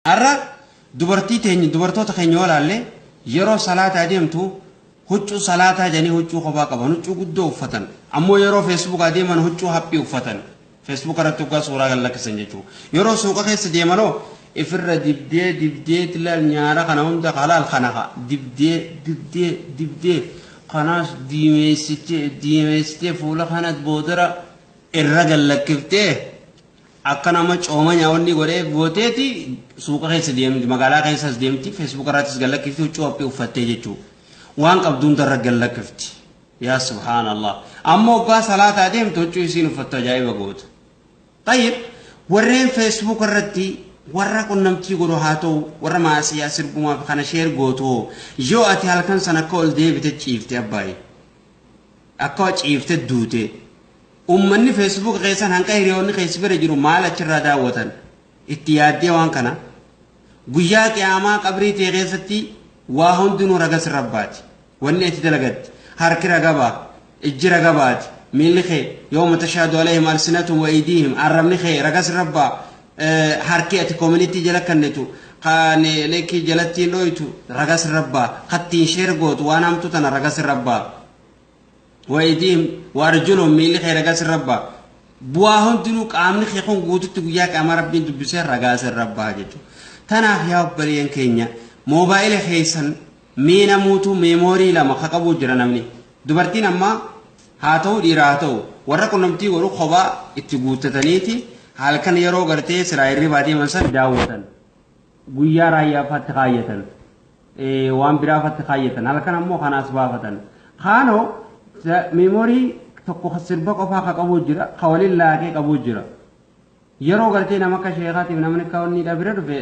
Har'a dubartii teenya, dubartoota keenya yoo laalle, yeroo salaataa deemtu huccuu salaataa jedhanii huccuu kophaa qaban, huccuu guddoo uffatan. Ammoo yeroo feesbuukaa deeman huccuu haphii uffatan. Feesbuuka irratti hoggaa suuraa gad lakkisan jechuudha. Yeroo suuqa keessa deemanoo ifirra dibdee dibdee tilaal nyaara kana hunda halaal kana dibdee dibdee dibdee kanaas diimeessitee diimeessitee fuula kanas boodara irra gad lakkiftee akka nama cooma nyaawwanni godhee gooteeti suuqa keessa deemti, magaalaa keessas deemti, feesbuuka irrattis gad lakkifti, huccuu haphii uffattee jechuudha. Waan qabdu hundarra gad lakkifti. Yaa subhaanallah. Ammoo hoggaa salaataa deemtu huccuu isiin uffattu ajaa'iba goota. Tayyib, warreen feesbuuka irratti warra qunnamtii godhu haa ta'u, warra maasiyaa sirbumaaf kana share gootu, yoo ati halkan sana akka ol deebite ciifte, abbaayi, akka ciifte duute, ummanni feesbuuka keessan hanqa hiriyoonni keessa bira jiru maal achirraa daawwatan? Itti yaaddee waan kana? Guyyaa qiyaamaa qabrii ta'e keessatti waa hundinuu raga sirra baati. Wanni ati dalagatti harki raga baa, ijji raga baati, miilli kee. Yawma tashhadu alayhim alsinatuhum wa aydiihim. Arrabni kee raga sirra baa, harki ati community jala kennitu kan leekii jalattiin dhoytu raga sirra baa, kattiin share gootu waan hamtu tana raga sirra baa. Wa aydiihim wa arjuluhum, miilli kee raga sirra baa. Bu'aa hundinuu qaamni kee kun guututti guyyaa qiyaamaa Rabbiin dubbisee ragaa sirra baa jechuudha. Tanaaf yaa obboleeyyan keenya, moobaayila keessan mee namuutu meemoorii lama ka qabuu jira namni. Dubartiin ammaa haa ta'u, dhiira haa ta'u, warra qunnamtii godhu kophaa itti guuttataniiti halkan yeroo gartee silaa hirribaa deeman san daawwatan. Guyyaa raayyaa faatti kaayyatan. Waan biraa faatti kaayyatan. Halkan ammoo kanaas baafatan. Kaanoo meemoorii tokko sirba qofaa ka qabuu jira, ka waliin laaqee qabuu jira. Yeroo gartee nama akka sheekaatiif namni akka inni bira dhufe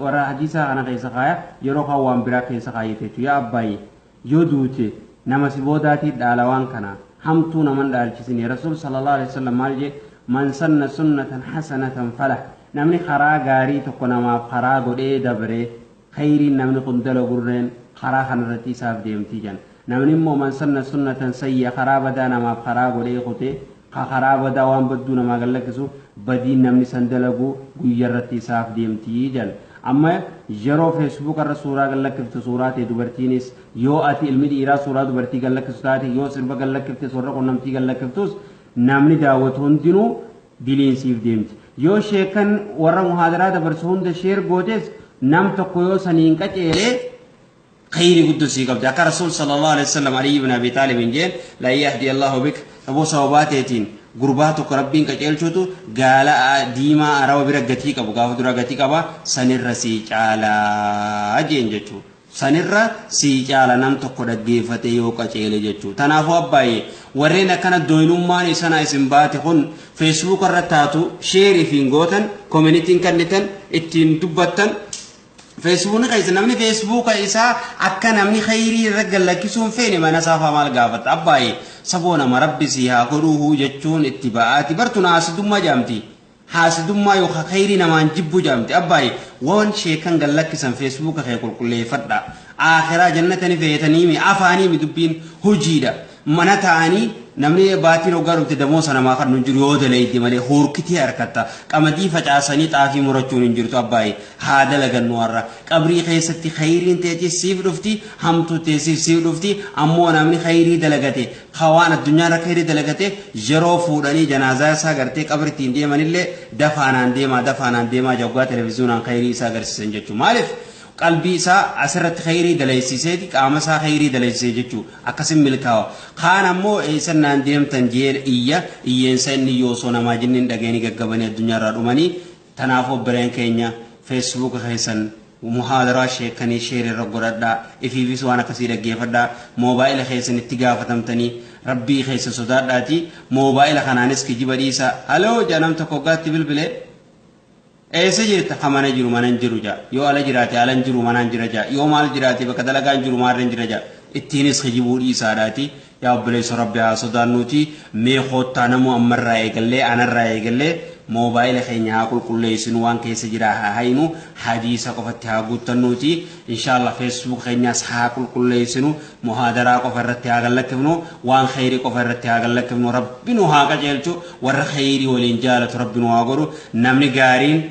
warra hadiisaa kana keessa kaaya, yeroo kaan waan biraa keessa kaayyate jechuudha. Yaa abbaayye, yoo duute nama si boodaatii dhaala waan kana, hamtuu naman dhaalchisini. Rasuul sallallahu alaihi wasallam maal jee? Man sanna sunnatan hasanatan falah. Namni karaa gaarii tokko namaaf karaa godhee dabre, khayriin namni kun dalagurreen karaa kanarratti isaaf deemtii jan. Namni immoo man sanna sunnatan sayya, karaa badaa namaaf karaa godhee kute, ka karaa badaa waan badduu namaa gallakkisu, badiin namni san dalagu guyyarratti isaaf deemtii jan. Amma yeroo feesbuuk irra suuraa gallakkiftu, suuraa ta'e dubartiinis, yoo ati ilmi dhiiraa suuraa dubartii gallakkisu taate, yoo sirba gallakkifte, suuraa qunnamtii gallakkiftus, namni daawwatu hundinuu diliin siif deemti. Yoo sheekan warra muhaadaraa dabarsu hunda share gootes, nam tokko yoo saniin qaceelee khayri guddoo sii qabdi. Akka Rasuul sallallahu alaihi wasallam Ali ibn Abi Taalib hin jeen, la yahdi Allahu bik, saboo sababaa teetiin gurbaa tokko Rabbiin qaceelchuutu gaala diimaa arawa bira gatii qabu gaafa dura gatii qaba sanirra sii caalaa jeen jechuudha. Sanirra sii caala nam tokko dhaggeeffate yoo qaceele jechuudha. Tanaafuu abbaayye, warreen akkana doyinummaan isana isin baate kun feesbuuk irra taatu share ifiin gootan, communityn kennitan, ittiin dubbattan, feesbuukni keessa namni feesbuuka isaa akka namni khayrii irra gallakkisuun feene mana isaa faa maal gaafata? Abbaayye, saboo nama Rabbi sii haa godhuu jechuun itti ba'aati bartun haasidummaa jaamti. Haasidummaa yookaan khayrii namaan jibbu jaamti. Abbaayye, waan sheekan gallakkisan feesbuuka kee qulqulleeffadha. Akhiraa jannatani feetaniimi afaaniimi dubbiin hojiidha. Mana ta'anii namni baatiin hoggaa dhufte damoosa namaa kan hin jiru yoo dalayde malee horkitee harkatta. Qamadii facaasanii xaafii murachuun hin jirtu. Abbaayye, haa dalagannu. Har'a qabrii keessatti khayriin teetis siif dhufti, hamtuu teessiif siif dhufti. Ammoo namni khayrii dalagate, ka waan addunyaa irra khayrii dalagate, yeroo fuudhanii janaazaa isaa gartee qabrittiin deemanillee dafaanaan deemaa, dafaanaan deemaa jaggaa televiziyoonaan khayrii isaa agarsiisan jechuudha. Maaliif? Qalbii isaa asirratti khayrii dalaysiiseeti qaama isaa khayrii dalaysisee jechuu akkasin milkaawa. Kaan ammoo eessannaan deemtan jee iyya iyyeensa inni yoo osoo namaa jinniin dhageeni gaggabanii addunyaarraa dhumanii. Tanaaf obboleen keenya, feesbuuka keessan muhaadaraa sheekanii share irra godhadhaa, ifiifis waan akkasii dhaggeeffadhaa. Moobaayila keessan itti gaafatamtanii Rabbii keessa sodaadhaati. Moobaayila kanaanis kijiba dhiisa. Haloo jaa, nam tokko hoggaatti bilbilee, "Eessa jirta?" "Ka mana jiru mana hin jiru" jaa. Yoo ala jiraate, "Ala hin jiru, manaan jira" jaa. Yoo maal jiraate, "Bakka dalagaa hin jiru, maarra hin jira" jaa. Ittiinis kijibuu dhiisaadhaati. Yaa obboleessa, Rabbi haa sodaannuuti. Mee koottaa namuu ammarraa eegallee, anarraa eegallee, moobaayila keenya haa qulqulleessinu, waan keessa jira haa haynu, hadiisa qofatti haa guuttannuuti. Inshaallah feesbuuk keenyaas haa qulqulleessinu, muhaadaraa qofa irratti haa gallakkifnu, waan kheyrii qofa irratti haa gallakkifnu. Rabbi nu haa qajeelchu, warra kheyrii waliin jaalatu Rabbi nu haa godhu. Namni gaariin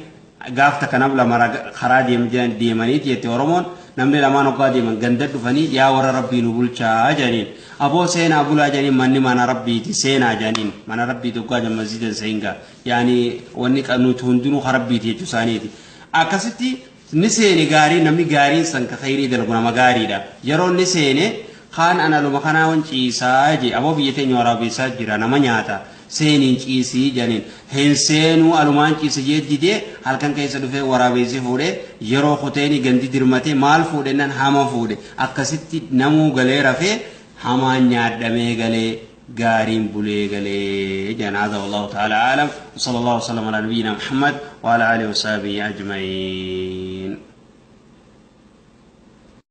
Gaaf takka nam lama karaa deemaniiti jette Oromoon, namni lamaan hoggaa deeman ganda dhufanii, "Yaa warra Rabbii, nu bulchaa," jedhaniin. "Aboo, seenaa bulaa," jedhaniin. "Manni mana Rabbiiti, seenaa," jedhaniin. Mana Rabbiiti hoggaa jedhan masjidan seengaa, yaani wanni nuti hundinuu Rabbiiti jechuu isaaniiti. Akkasitti ni seene gaarii, namni gaariin san ka khayrii dalagu nama gaariidha. Yeroo inni seene kaan, "Ana luma kanaa wan ciisaa," je. "Aboo, biyya teenya waraabeessaa jira, nama nyaata, seeniin ciisii," jedhaniin. "Hin seenuu, alumaan ciise," jee didee. Halkan keessa dhufee waraabeessi fuudhee yeroo kuteeni gandi dirmatee, maal fuudhe nan hama fuudhe. Akkasitti namuu galee rafee, hamaan nyaadhamee galee, gaariin bulee galee jedhan. هذا والله تعالى أعلم، وصلى الله وسلم على نبينا محمد وعلى آله وصحبه أجمعين.